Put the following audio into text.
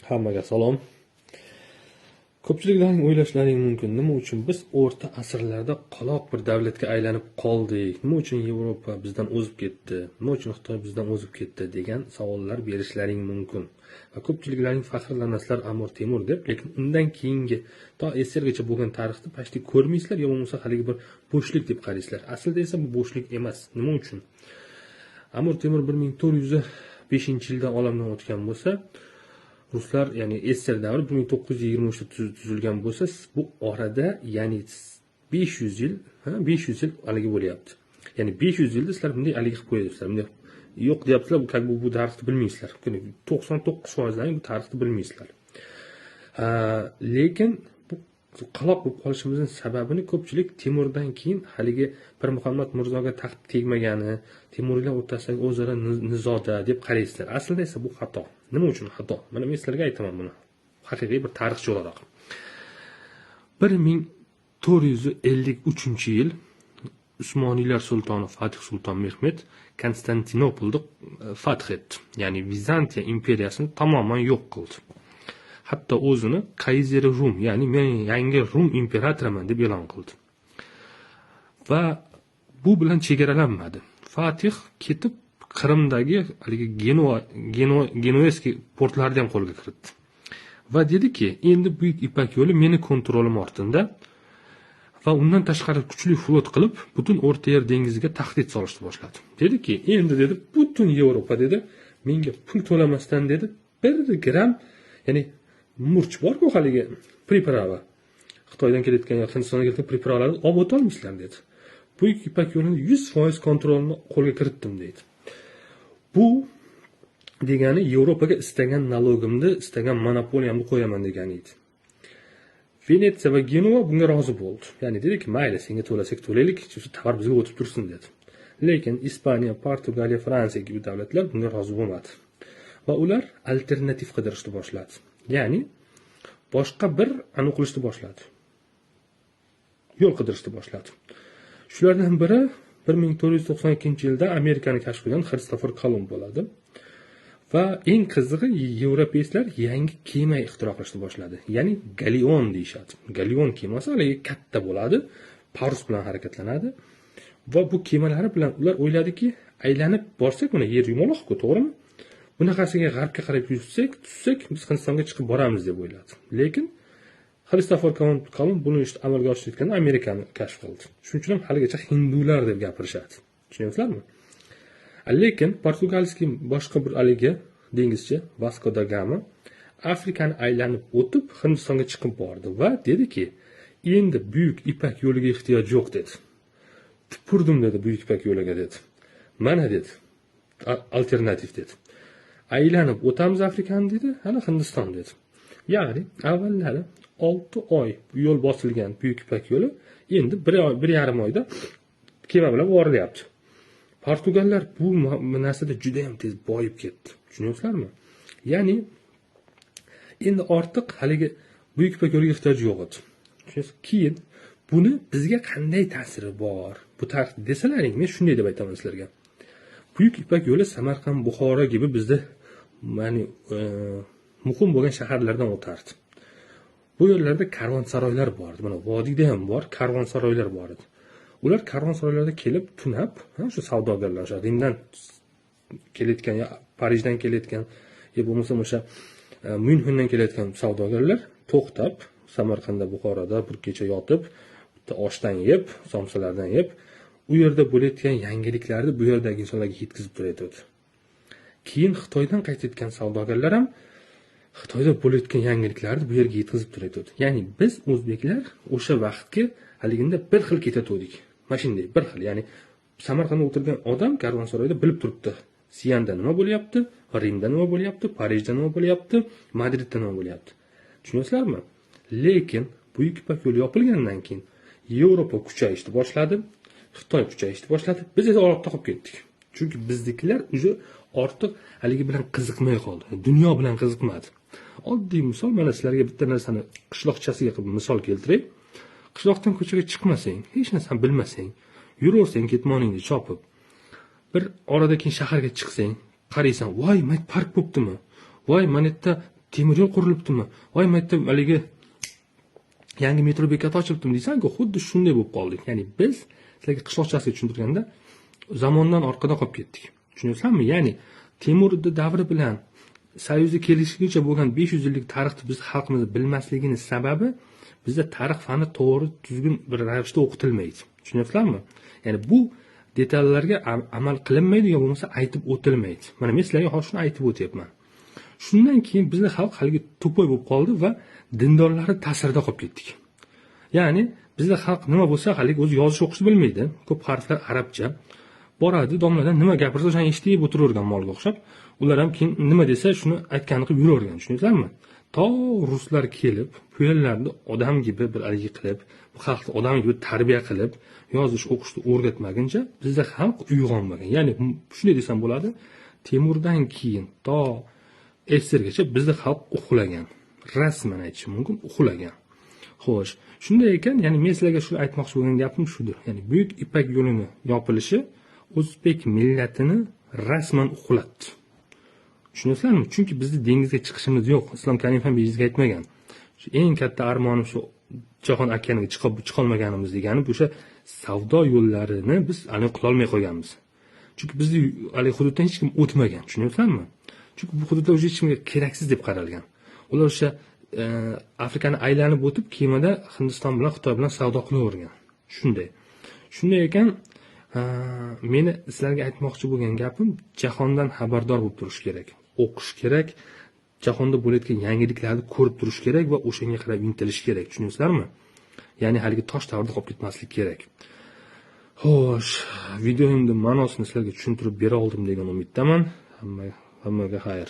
Hammaga salom. Ko'pchiliklarning o'ylashlari mumkin, nima uchun biz o'rta asrlarda qoloq bir davlatga aylanib qoldik? Nima uchun Yevropa bizdan o'zib ketdi? Nima uchun Xitoy bizdan o'zib ketdi degan savollar berishlaring mumkin. Va ko'pchiliklaring faxrlanasizlar Amir Temur deb, lekin undan keyingi to SSRgacha bo'lgan tarixni почти ko'rmaysizlar, yo bo'lmasa haligi bir bo'shlik deb qaraysizlar. Aslida esa bu bo'shlik emas. Nima uchun? Amir Temur 1405-yilda olamdan o'tgan bo'lsa, ruslar, ya'ni SSR davri 1923da tuzilgan bo'lsa, bu orada, ya'ni 500 yil, ha, 500 yil haligi bo'lyapti. Ya'ni 500 yilda sizlar bunday haligi qilib qo'yapsizlar. Bunday yo'q deyapsizlar, bu как бы bu tarixni bilmaysizlar. 99% bu tarixni bilmaysizlar. Lekin bu qaloq bo'lib qolishimizning sababini ko'pchilik Temurdan keyin haligi Pir Muhammad Mirzoga taxt tegmagani, Temuriylar o'rtasidagi o'zaro nizoda deb qaraysizlar. Aslida esa bu xato. Nima uchun xato? Mana men sizlarga aytaman buni. Haqiqiy bir tarixchi o'laroq. 1453-yil Usmoniylar sultoni Fatih Sulton Mehmed Konstantinopolni fath etdi. Ya'ni Vizantiya imperiyasini tamoman yo'q qildi. Hatto o'zini Kayzeri Rum, ya'ni men yangi Rum imperatoriman deb e'lon qildi. Va bu bilan chegaralanmadi. Fatih ketib Qrimdagi haligi Genoa, Genoeskiy portlarni ham qo'lga kiritdi. Va dediki, endi Buyuk Ipak yo'li meni kontrolim ostida va undan tashqari kuchli flot qilib, butun O'rta Yer dengiziga tahdid solishni boshladi. Dediki, endi dedi, butun Yevropa dedi, menga pul to'lamasdan dedi, 1 gramm, ya'ni murch bor-ku haligi приправа. Xitoydan kelayotgan yo Hindistondan kelayotgan приправа larni olib o'tolmaysizlar dedi. Buyuk Ipak yo'lini 100% kontrolini qo'lga kiritdim deydi. Bu degani Yevropaga istagan налог imni, istagan monopoliyamni qo'yaman degani edi. Venetsiya va Genua bunga rozi bo'ldi. Ya'ni dediki, mayli, senga to'lasak to'laylik, shu tovar bizga o'tib tursin dedi. Lekin Ispaniya, Portugaliya, Fransiya kabi davlatlar bunga rozi bo'lmadi. Va ular alternativ qidirishni boshladi. Ya'ni boshqa bir aniq qilishni boshladi. Yo'l qidirishni boshladi. Shulardan biri 1492-yilda Amerikani kashf qilgan Xristofor Kolumb bo'ladi. Va eng qizig'i, yevropeyslar yangi kema ixtiro qilishni boshladi. Ya'ni galeon deyishadi. Galeon kemasi haligi katta bo'ladi, parus bilan harakatlanadi. Va bu kemalari bilan ular o'yladiki, aylanib borsak, mana yer yumaloq-ku, to'g'rimi? Bunaqasiga g'arbga qarab yuzsak, tushsak, biz Hindistonga chiqib boramiz deb o'yladi. Lekin Xristofor Kolumb buni ishni amalga oshirayotganda Amerikani kashf qildi. Shuning uchun ham haligacha hindular deb gapirishadi. Tushunyapsizlarmi? Lekin portugalskiy boshqa bir haligi dengizchi Vasco da Gama Afrikani aylanib o'tib Hindistonga chiqib bordi va dediki, endi Buyuk Ipak yo'liga ehtiyoj yo'q dedi. Tupurdim dedi Buyuk Ipak yo'liga dedi. Mana dedi, alternativ dedi. Aylanib o'tamiz Afrikani dedi, ana Hindiston dedi. Ya'ni avvallari 6 oy yo'l bosilgan Buyuk Ipak yo'li endi 1 oy, 1,5 oyda kema bilan borilyapti. Portugallar bu narsada juda ham tez boyib ketdi. Tushunyapsizlarmi? Ya'ni endi ortiq haligi Buyuk Ipak yo'liga ehtiyoj yo'q edi. Tushunyapsiz? Keyin buni bizga qanday ta'siri bor? Bu tarix desalaring, men shunday deb aytaman sizlarga. Buyuk Ipak yo'li Samarqand, Buxoro gibi bizda ya'ni muhim bo'lgan shaharlardan o'tardi. Bu yerlarda karvonsaroylar bor edi. Mana vodiyda ham bor, karvonsaroylar bor edi. Ular karvonsaroylarda kelib tunab, ha, shu savdogarlar, o'sha Rimdan kelayotgan yo Parijdan kelayotgan yo bo'lmasam o'sha Myunxendan kelayotgan savdogarlar to'xtab, Samarqandda, Buxoroda bir kecha yotib, bitta oshdan yeb, somsalardan yeb, u yerda bo'layotgan yangiliklarni bu yerdagi insonlarga yetkazib turayotdi. Keyin Xitoydan qaytayotgan savdogarlar ham Xitoyda bo'layotgan yangiliklarni bu yerga yetkazib turayotdi. Ya'ni biz o'zbeklar o'sha vaqtga haliginda bir xil ketatuvdik. Mana shunday bir xil, ya'ni Samarqandda o'tirgan odam karvonsaroyda bilib turibdi. Siyanda nima bo'lyapti, Rimda nima bo'lyapti, Parijda nima bo'lyapti, Madridda nima bo'lyapti. Tushunyapsizlarmi? Lekin Buyuk Ipak yo'li yopilgandan keyin Yevropa kuchayishni boshladi, Xitoy kuchayishni boshladi. Biz esa ortda qolib ketdik. Chunki biznikilar уже ortiq haligi bilan qiziqmay qoldi. Dunyo bilan qiziqmadi. Oddiy misol, mana sizlarga bitta narsani qishloqchasiga qilib misol keltiray. Qishloqdan ko'chaga chiqmasang, hech narsani bilmasang, yuraversang ketmoningni chopib, bir orada keyin shaharga chiqsang, qaraysan, voy, mana park bo'ptimi? Voy, mana yerda Temir yo'l qurilibdimi? Voy, mana yerda haligi yangi metro bekati ochilibdimi deysan-ku, xuddi shunday bo'lib qoldik. Ya'ni biz sizlarga qishloqchasiga tushuntirganda zamondan orqada qolib ketdik. Tushunyapsizlarmi? Ya'ni Temur davri bilan Soyuzga kelishigacha bo'lgan 500 yillik tarixni biz xalqimiz bilmasligini sababi bizda tarix fani to'g'ri, tuzgun bir ravishda o'qitilmaydi. Tushunyapsizlarmi? Ya'ni bu detallarga amal qilinmaydi yo bo'lmasa aytib o'tilmaydi. Mana men sizlarga hozir shuni aytib o'tyapman. Shundan keyin bizni xalq haligi тупой bo'lib qoldi va dindorlarning ta'sirida qolib ketdik. Ya'ni bizda xalq nima bo'lsa haligi o'zi yozish o'qishni bilmaydi. Ko'p harflar arabcha. Boradi, domladan nima gapirsa o'shani eshitib o'tiravergan molga o'xshab. Ular ham keyin nima desa shuni aytganini qilib yuravergan, tushunyapsizlarmi? To ruslar kelib, bu yerlarni odam gibi bir haligi qilib, bu xalqni odam gibi tarbiya qilib, yozish o'qishni o'rgatmaguncha bizda xalq uyg'onmagan. Ya'ni shunday desam bo'ladi, Temurdan keyin to SSRgacha bizda xalq uxlagan. Rasman aytishim mumkin, uxlagan. Xo'sh, shunday ekan, ya'ni men sizlarga shu aytmoqchi bo'lgan gapim shudir. Ya'ni Buyuk Ipak yo'lini yopilishi o'zbek millatini rasman uxlatdi. Tushunyapsizlarmi? Chunki bizni dengizga chiqishimiz yo'q. Islom Karimov ham bizga aytmagan. Shu eng katta armonim shu Jahon okeaniga chiqolmaganimiz degani, o'sha savdo yo'llarini biz aniq qilolmay qolganmiz. Chunki bizni haligi hududdan hech kim o'tmagan, tushunyapsizlarmi? Chunki bu hududlar o'sha hech kimga keraksiz deb qaralgan. Ular o'sha Afrikani aylanib o'tib, kemada Hindiston bilan, Xitoy bilan savdo qilavergan. Shunday. Shunday ekan, meni sizlarga aytmoqchi bo'lgan gapim, jahondan xabardor bo'lib turish kerak, o'qish kerak, jahonda bo'layotgan yangiliklarni ko'rib turish kerak va o'shanga qarab intilish kerak, tushunyapsizlarmi? Ya'ni haligi tosh davrida qolib ketmaslik kerak. Xo'sh, videomni ma'nosini sizlarga tushuntirib bera oldim degan umiddaman. Hammaga xayr.